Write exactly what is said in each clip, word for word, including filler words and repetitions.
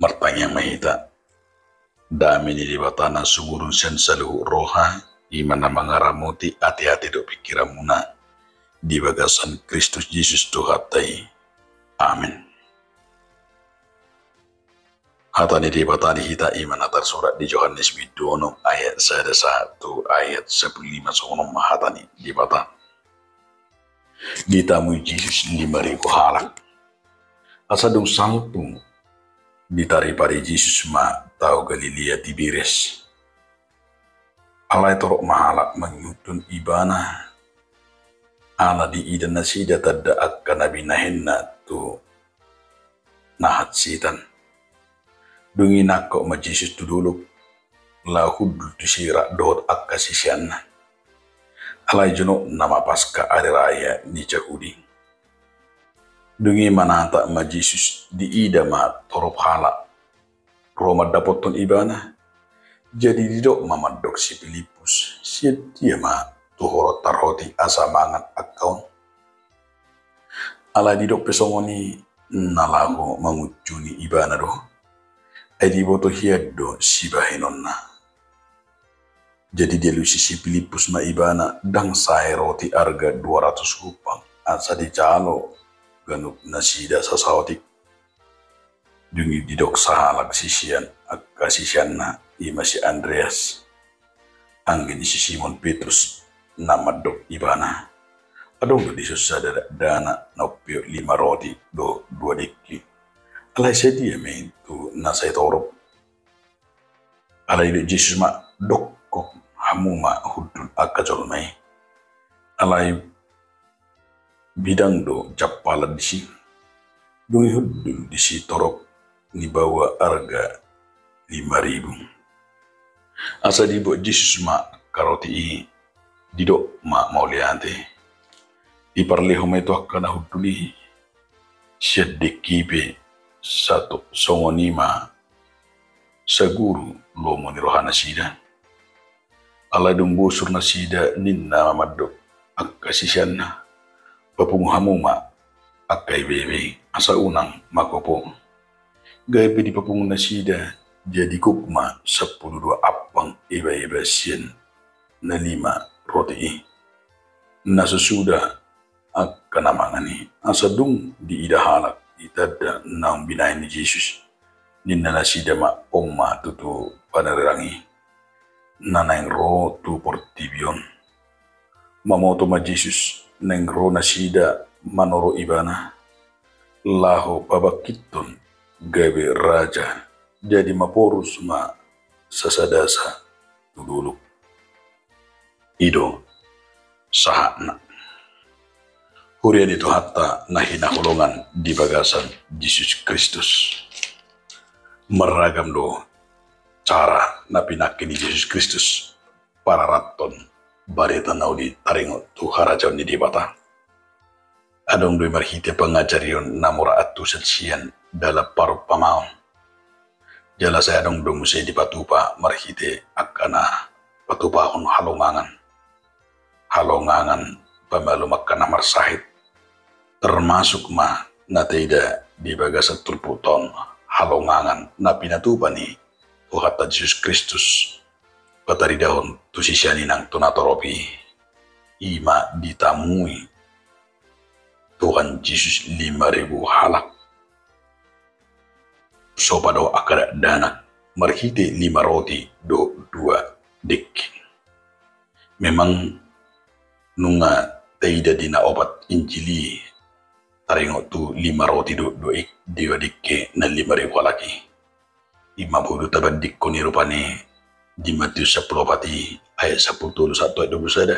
Martangiang ma hita. Dame ni Debata na sumurung sian saluhut roha, i ma na mangaramoti ateate dohot pingkiranmuna di bagasan Kristus Jesus Tuhanta i. Amen. Hata ni Debata di hita i ma na tarsurat di Johannes bindu onom ayat sada sahat tu ayat sampulu lima, songon on ma hata ni Debata. Ditamui Jesus lima ribu halak. Asa dung salpu, ditaripari Jesus ma tao Galilea Tiberias. Alai torop ma halak mangihuthon ibana, ala diida nasida tanda angka na binahenna tu na hansitan. Dung i nangkok ma Jesus tu dolok, laho hundul tu si rap dohot angka siseanna. Alai jonok nama Paska, ari raya ni Jahudi. Dung i manatap ma Jesus, diida ma torop halak ro mandapothon ibana. Jadi didok ma mandok si Pilippus, sian dia ma tuhoronta roti asa mangan angka on? Alai didok pe songon i, na laho mangunjuni ibana do, ai diboto hian do sibahenonna. Jadi dialusi si Pilippus ma ibana ndang sae roti arga dua ratus kupang, asa dijalo ganup nasida sasaotik. Dung i didok sahalak sisean angka siseanna, i ma si Andreas, anggi ni si Simon Petrus, na mandok ibana, adong do dison sada dakdanak na umpeop lima roti dohot dua dengki. Alai sadia ma i tu na sai torop? Alai didok Jesus ma, dokkon hamu ma hundul angka jolma i. Alai bidang do jampalan disi. Dung i hundul disi torop ni baoa arga lima ribu. Asa dibuat Jesus ma angka roti i, didok ma mauliate, diparlehon ma i tu angka na hundul i. Sian dengki i pe sahat songon i ma saguru lomo ni rohanasida. Alai dung bosur nasida, ninna ma mandok angka siseanna, papungu hamu ma angka ibebei, asa unang magopo. Gabe dipapungu nasida, jadi gok ma sampulu dua ampang ibaeba sian na lima roti i. Na so suda angka na mangan i. Asa dung diida halak i tanda naung binahen ni Jesus, ninna nasida ma, on ma tutu panarirang i, na naeng ro tu portibi on. Mamoto ma Jesus naeng ro nasida manoro ibana, laho pabangkithon gabe raja, jadi maporus ma sasadasa tu dolok. I do sahatna. Huria ni Tuhanta na hinaholongan di bagasan Jesus Kristus. Marragam do cara na pinangke ni Jesus Kristus pararathon barita na uli taringot tu harajaon ni Debata. Adong do i marhite pangajarion na mura antusan sian dalan parumpamaon. Jala sai adong do muse dipatupa marhite angka na patupahon halongangan. Halongangan pamalum angka na marsahit. Termasuk ma na taida di bagasan turpukta on halongangan na pinatupa ni Tuhanta Jesus Kristus pataridahon tu sisean i nang tu natorop i. I ma ditamui Tuhan Jesus lima ribu halak. Sopa do angka dakdanak marhite lima roti dohot dua dengki. Memang nunga taida di na opat Injil i taringot tu lima roti dohot dua, dua dengki na lima ribu halak i. I ma molo tabandingkon i rupani di Matius sampulu opat i ayat sampulu tolu sahat tu ayat dua pulu sada.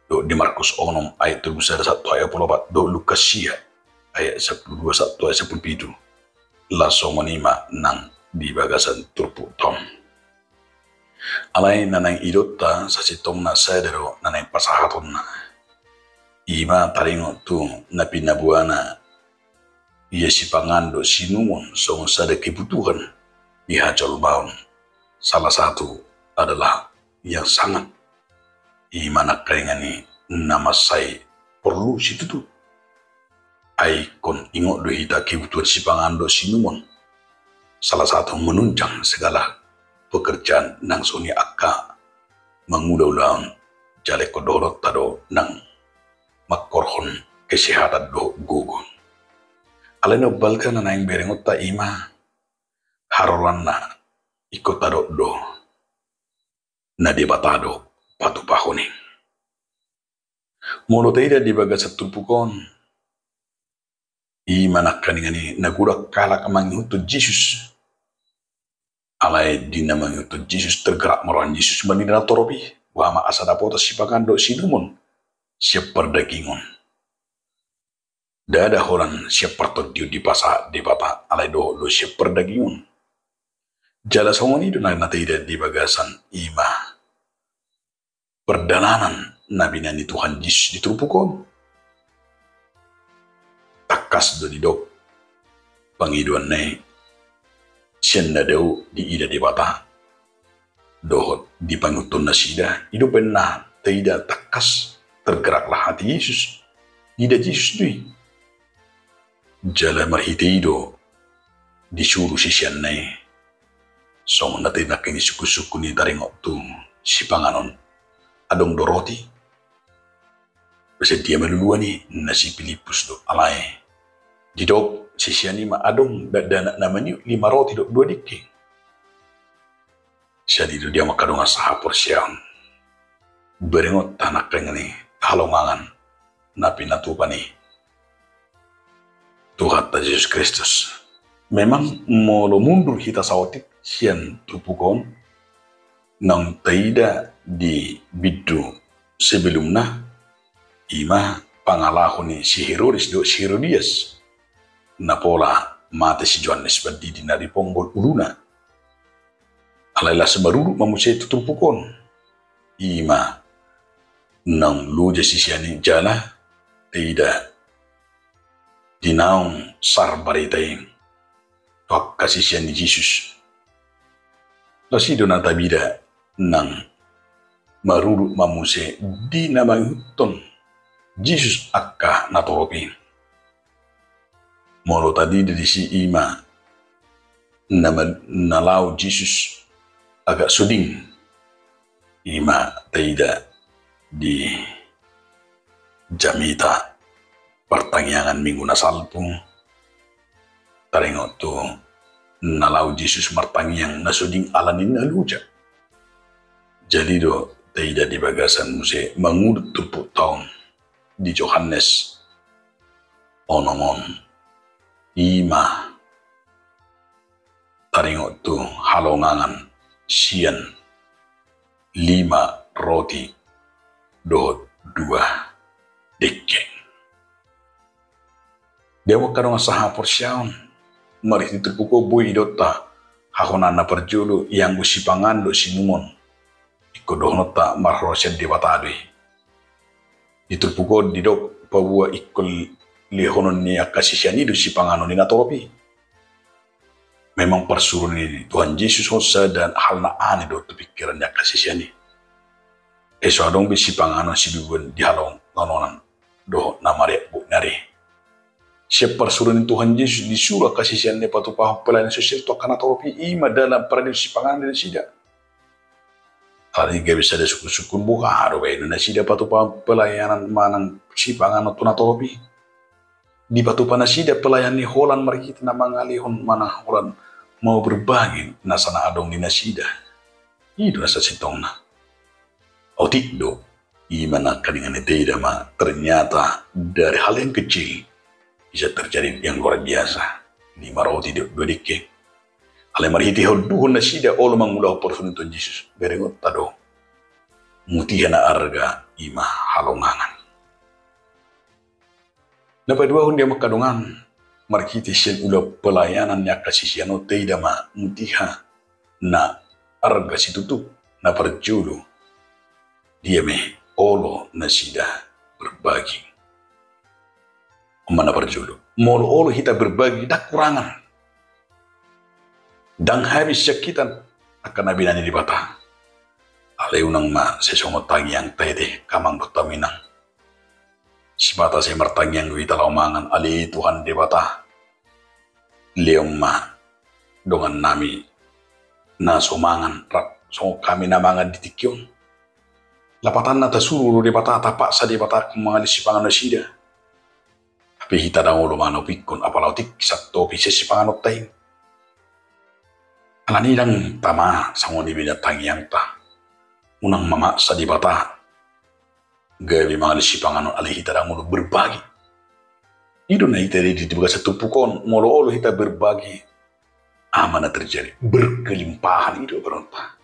Dohot di Markus onom ayat dua pulu sada sahat tu ayat dua pulu opat, dohot Lukas sia ayat sampulu dua sahat tu ayat sampulu pitu. Laos songon i ma nang di bagasan turpukta on. Alai na naeng idaonta sasintongna sada do na naeng pasahatonna. I ma taringot tu na pinaboana ia sipangan dohot siinumon songon sada kebutuhan di hajolmaon. Salah satu adalah yang sangat, i ma nangkaningan i na mansai porlu situtu. Ai ingkon ingot do hita kebutuhan sipangan dohot siinumon. salah satu menunjang segala pekerjaan nang songon i angka mangula ulaon, jala ingkon dohononta do nang mangkorhon kesehatan dohot gogo. Alai na umbalga na naeng berengonta i ma haroroanna, ingkon tadok do na Debata do patupahon i. Molo taida di bagasan turpuk on, i ma nangkaningan i na godang halak mangihuthon Jesus. Alai di na mangihuthon Jesus tergerak ma roha ni Jesus manang di na torop i, boha ma asa dapotan sipanganon dohot siinumon sian pardagingon. Ndada holan sian partondion dipasahat Debata, alai dohot do sian pardagingon. Jala songon i do na taida di bagasan i ma pardalanan na binahen ni Tuhan Jesus di turpuk on. Tangkas do didok pangidoanna i sian na dao diida Debata dohot dipangihuthon nasida, i do umbahen na taida tangkas tergeraklah hati Jesus, diida Jesus do i. Jala marhite i do disuru siseanna i, songon na taida nangkin i sungkun-sungkun i taringot tu sipanganon. Adong do roti? Asa dia ma luluan i, ninna si Pilippus do, alai didok sisean i ma adong dakdanak na maniop lima roti dohot dua dengke. Jadi do di hamu angka dongan sahaporseaon, berengonta nangkaningan i halongangan na pinatupa ni Tuhanta Jesus Kristus. Memang molo mundur hita saotik sian turpuk on, naung taida di bindu sebelumna, i ma pangalaho ni si Herodes dohot si Herodias, na pola mate si Johannes Pandidi na diponggol uluna. Alai las marurut ma muse tu turpuk on, i ma naung loja sisean i jala taida di naung sar barita i tu angka sisean ni Jesus. Las i do na taida nang marurut ma muse di na mangihuthon Jesus angka na torop i. Molo taida disi i ma na ma-, na laho Jesus agak so ding, i ma taida di jamita partangiangan Minggu na salpu, taringot tu na laho Jesus martangiang na so ding ala ni na loja. Jadi do taida di bagasan muse mangudut turpukta on di Johannes onom on, i ma taringot tu halongangan sian lima roti dohot dua dengke. Di hamu angka dongan sahaporseaon, marhite turpuk on boi didokta hahonaan na parjolo, ianggo sipanganon dohot siinumon, ingkon dohononta marhorosian Debata do i. Di turpuk on didok paboa ingkon lehonon ni angka sisean i do sipanganon ni na torop i. Memang parsuru ni Tuhan Jesus on sada hal na aneh do tu pingkiran ni angka sisean i. Ai so adong be sipanganon sibubuan di halongonan dohot na mareak buat ni ari. Sian parsuru ni Tuhan Jesus disuru angka siseanna patupahon pelayanan sosial tu angka na torop i, i ma dalan paradian sipanganon di nasida. Alani gabe sada sungkun-sungkun, boha do baenon nasida patupahon pelayanan manang sipanganon tu na torop i. Dipatupa nasida pelayanan i holan marhite na mangalehon manang holan mau berbagi nasa na adong di nasida. I do nasa sintongna. Otik do, i ma nangkaningan i taida ma ternyata dari hal yang kecil bisa terjadi yang luar biasa. Lima roti dohot dua dengke. Alai marhite haunduhon nasida olo mangulahon parsuru ni Tuhan Jesus, berengonta do mutiha na arga i ma halongangan. Na paduahon di hamu angka dongan, marhite sian ulaon pelayanan ni angka sisean on taida ma mutiha na arga situtu, na parjolo, dia ma olo nasida berbagi. On ma na parjolo, molo olo hita berbagi, ndang kurangan, ndang habis sian hita angka na binahen ni Debata. Alai unang ma sai songon tangiangta i, ate amang dohot inang. Sipata sai martangiang do hita laho mangan, ale Tuhan Debata, lehon ma dongannami na so mangan rap songon hami na mangan di tingki on. Lapatanna tasuru do Debata, tapaksa Debata mangaliat sipanganon nasida. Hape hita ndang olo manopingkon apala otik santopi sian sipanganonta i. Alani i ndang tama songon i be na tangiangta. Unang mamaksa Debata gabe mangaliat sipanganon alai hita ndang olo berbagi. I do na hita di, di bagasan turpuk on, molo olo hita berbagi, aha ma na terjadi? Berkelimpahan, i do baronta.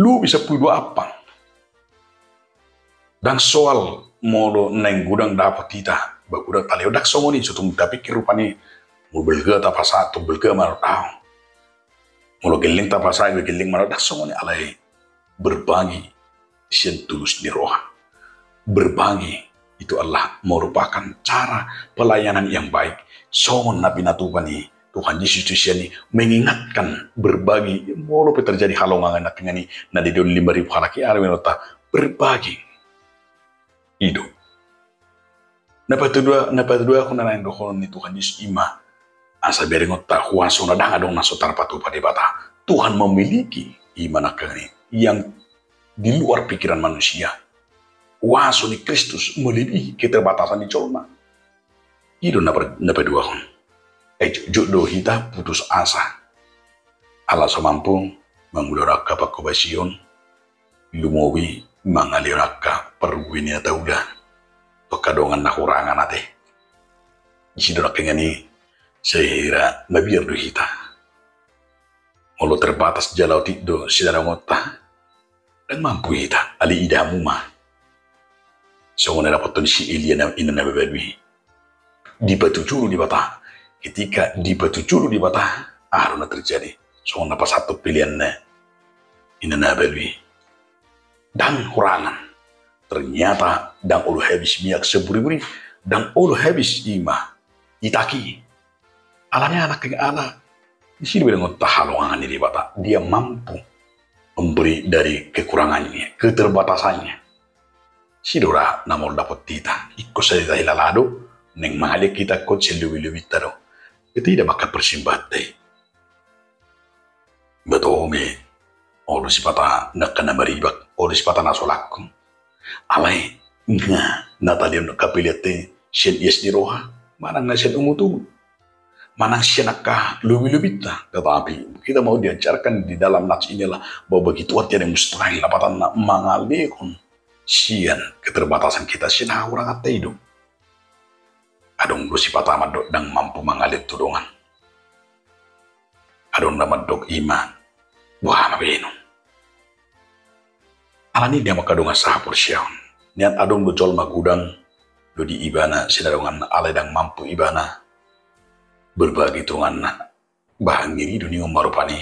Lobi sampulu dua ampang. Ndang soal molo naeng godang dapot hita, ba godang talehon, ndang songon i, so tung tapikir rupani, molo balga tapasahat, tung balga ma dohot au. Molo gelleng tapasahat, gelleng ma dohot au, ndang songon i, alai berbagi sian tulus ni roha. Berbagi itu adalah merupakan cara pelayanan yang baik. Songon na pinatupa ni Tuhan Jesus tu sian i, mengingatkan berbagi. Molo pe terjadi halongangan nangkiningan i, na di dia on lima ribu halak i, aha do berengonta? Berbagi. I do. Na patudua, na patuduahon na naeng dohonon ni Tuhan Jesus i ma, asa berengonta huaso na ndang adong na so tarpatupa Debata. Tuhan memiliki, i ma nangkiningan i, yang di luar pikiran manusia. Huaso ni Kristus melebihi keterbatasan ni jolma. I do na pa-, na paduahon. Ai jotjot do hita putus asa ala so mampu mangulahon angka panghobasion, lumobi mangalehon angka parbue ni na taula tu angka dongan na hurangan ate. Disi do nangkiningan i, sahira mabiar do hita. Molo terbatas jala otik do sinaroonta, ndang mampu hita, alai ida hamu ma. Songon na didapothon si Elia na, ina na mabalu i. Dipatujolo Debata. Ketika dipatujolo Debata, aha do na terjadi? Songon na pasahat peleanna ina na mabalu i. Ndang hurangan. Ternyata ndang olo habis minyak saburi-buri, ndang olo habis i ma itak i. Alani aha nangkiningan i? Disi do berengonta halongangan ni Debata. Dia mampu memberi dari kekurangannya, keterbatasannya. Disi do ra na molo dapot hita, ingkon sadia hita hilala do, naeng mangaliat hita ingkon sian lobi-lobinta do. Berarti ida ma angka persimbahanta i. Ba toho ma, olo sipata angka na maribak, olo sipata na so langkung. Alai nga na talehon angka peleanta i sian ias ni roha, manang na sian ungut-ungut, manang sian angka lobi-lobinta. Tetapi kita mau diajarkan di dalam nats inilah bahwa begitu hati ada yang mustahil, lapatanna mangalehon sian keterbatasan kita, sian hahuranganta i do. Adong do sipata mandok ndang mampu mangaliat tu dongan. Adong na mandok i ma, boha ma baenon. Alani i, dia ma angka dongan sahaporseaon, nian adong do jolma godang do di ibana sinaroanganna alai ndang mampu ibana berbagi tu donganna. Bah, ngeri do ninna on ma rupani.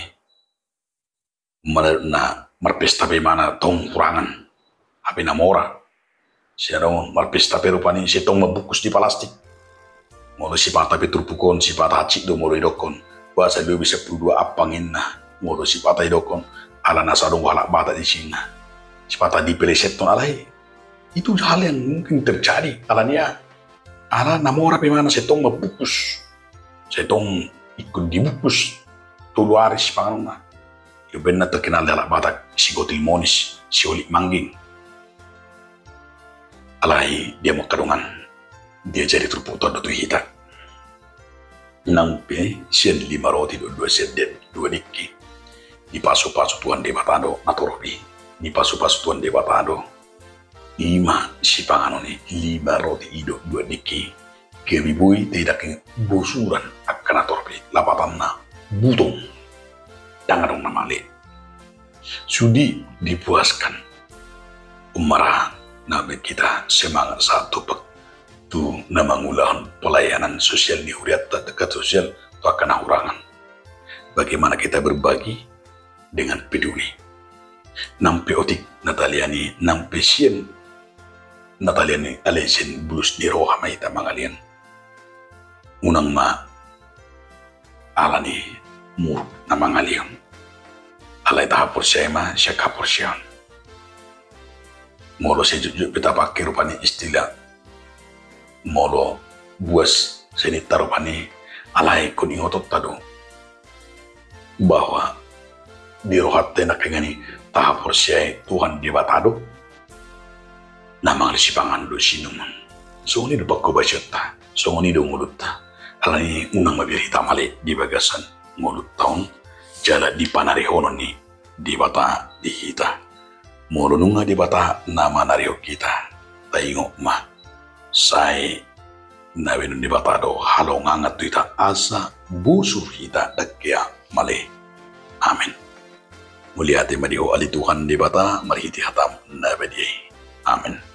Molo na marpesta pe ibana tong hurangan, hape na mora. Sinaroanganna marpesta pe rupani sai tong mambungkus di palastik. Molo sipata pe turpuk on, sipata hansit do molo didokkon. Boasa lobi sampulu dua ampang ninna. Molo sipata didokkon, ala na so adong do halak Batak disi ninna. Sipata dipelesethon, alai itu hal yang mungkin terjadi. Alani aha? Ala na mora pe ibana sai tong mambungkus. Sai tong ingkon dibungkus tolu ari sipanganonna. Umbahen na terkenal di halak Batak, si gotil monis, si olik mangging. Alai dia ma angka dongan, diajari turpukta on do tu hita. Nang pe sian lima roti dohot dua sende, dua dingki, dipasupasu Tuhan Debata do na torop i. Dipasupasu Tuhan Debata do. I ma sipanganon i, lima roti i dohot dua dingki. Gabe boi taida nangkin bosuran angka na torop i, lapatanna butong. Ndang adong na male. Sude dipuaskan. On ma ra na mambahen hita semangat sahat tumpak tu na mangulahon pelayanan sosial ni hurianta, dekat sosial tu angka na hurangan. Bagaimana kita berbagi dengan peduli. Nang pe otik na talean i, nang pe sian na talean i, alai sian bulus ni roha ma hita mangalehon. Unang ma ala ni muruk na mangalehon. Alai tahaporseai ma sian haporseaon. Molo sai jotjot pe tapake rupani istilah, molo buas sininta rupani, alai ingkon ingotonta do. bahwa di rohanta nangkiningan i tahaporseai Tuhan Debata do na mangalehon sipanganon dohot siinumon. Songon i do panghobasionta, songon i do ngolunta. Alani i unang mabiar hita male di bagasan ngolunta on jala di panarihonon ni Debata di hita. Molo nunga Debata na manarihon hita, taingot ma, sai na baenon Debata do halongangan tu hita asa bosur hita dang hea male. Amen. Mauliate ma di Ho ale Tuhan Debata marhite hataM na badia i. Amen.